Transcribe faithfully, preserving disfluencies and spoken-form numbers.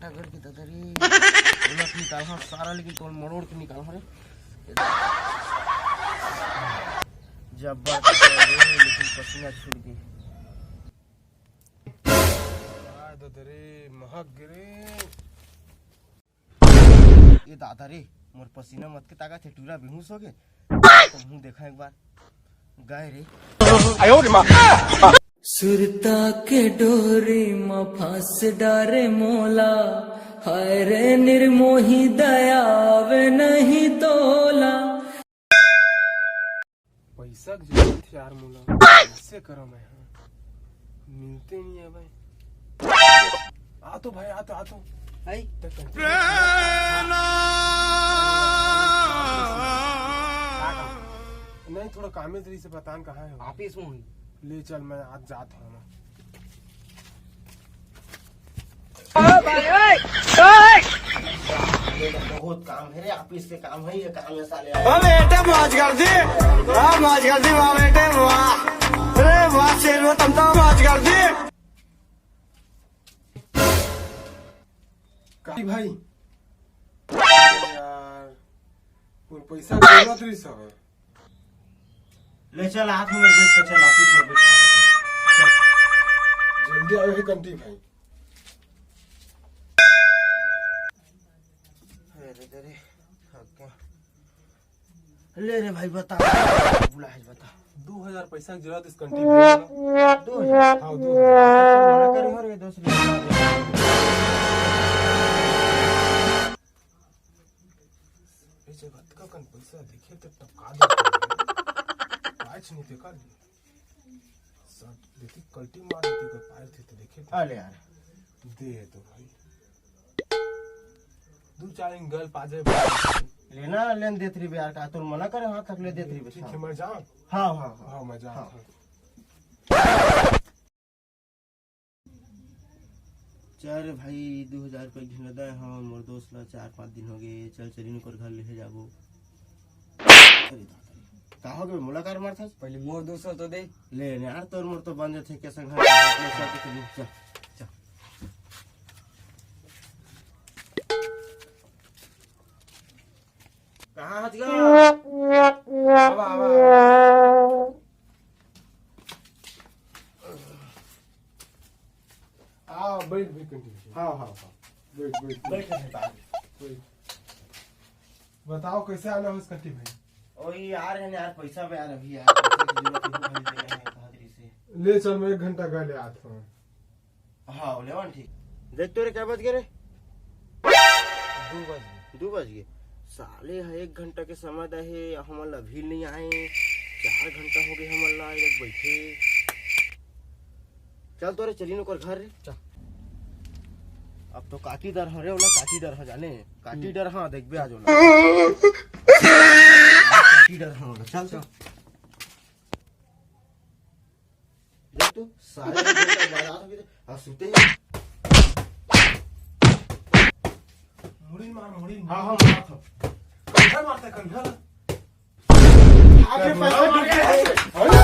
अगर के दादा रे, ओला तो निकाल, हाँ, सारा, लेकिन तोल मरोड़ के निकाल, हाँ रे। जब्बर दादा रे, लेकिन पसीना छूट गई। आ दादा रे, महक गे रे। ए दादा रे, मोर पसीना मत के ताकत हे, टूरा बेहोश हो गे। तो मुंह देखा एक बार, गए रे। सुरता के डोरी म फंस डारे मोला, हाय रे निर्मोही, दया आवे नहीं तोला। पैसा के जरूरत हे यार मोला, कैसे करो मैं? हाँ, मिलते नहीं है भाई। आ तो भाई, आ तो, आ तो। आई। नहीं, थोड़ा काम में तेरी से पता न कहाँ है। ऑफिस में हुई। ले चल, मैं आज जात हूँ ना। बहुत काम है रे, ऑफिस के काम है, ये काम है साले। वाह बेटे, मौज कर दी, वाह, मौज कर दी, वाह बेटे, वाह। अरे वाह, शेर हो, तुम तो मौज कर दी। काली भाई, यार, वो पैसा बोलत रही सब। ले चल, हाथ में बैठ के चल, ऑफिस में बैठ। जल्दी आवे है कंटी भाई। अरे रे रे, थक गया। ले रे भाई, बता, बुला है, बता। दो हजार पैसा की जरूरत इस कंटी भाई। दो हजार? हाँ, दो हजार। मना करे हो रे, दस रुपया। ऐसे बात का कन पैसा देखे तो टपका दे। पाँच नहीं देखा। सब देती कल्टी मार देती, अगर पाए थे तो देखे थे। अरे यार। दे तो भाई। दो चार इंगल पा जाए। लेना लेन देत रही यार, का तोर मना करे, हाथ तक ले देत रही। ठीक है, मैं जाऊँ? हाँ, हाँ, हाँ। हाँ, मैं जाऊँ। हाँ। चल रे भाई, दू हजार रुपया घिन दे, हाँ, मोर दोस्त ला चार पाँच दिन हो गए, चल चली ओकर घर लेहे जाबो। अरे दादा रे, का हो गए, मोला कार मारथस? पहले मोर दो सौ तो दे। ले ने यार, तोर मोर तो बन जाथे के संग, हाँ, ले चल, चल, चल। कहाँ हच गा? आवा, आवा, आवा। आ, बैठ, बैठ, कंटी भाई। हाँ, हाँ, हाँ। बैठ, बैठ, बैठ। बैठ, बैठ, बैठ। बताओ, कैसे आना हो इस कंटी भाई? ओही यार, है ना यार, पैसा बे यार, अभी यार, पैसा की जरूरत है, भाई, दे रहे हैं, बहुत देर से। ले चल, मैं एक घंटा गए ले आत हूँ। हाँ, ले वन ठीक। देख तो रे, क्या बज गए रे? दू बज गए। दू बज गए। साले ह एक घंटा के समय दे हे, हमन ला अभी नहीं आए। चार घंटा हो गए हमन ला इधर बैठे। चल तो रे, चली न ओकर घर रे। चल। अब तो काटी डर ह रे, ओला काटी डर ह जाने। काटी डर ह, देखबे आज ओला। काटी डर ह ओला। चल, चल। देख तो, सारे दिन भर बारात होके आ सुते हैं। मुड़ी मार, मुड़ी मार। हाँ, हाँ, मार था। कंधा मारता है, कंधा। आगे पैसा मार के।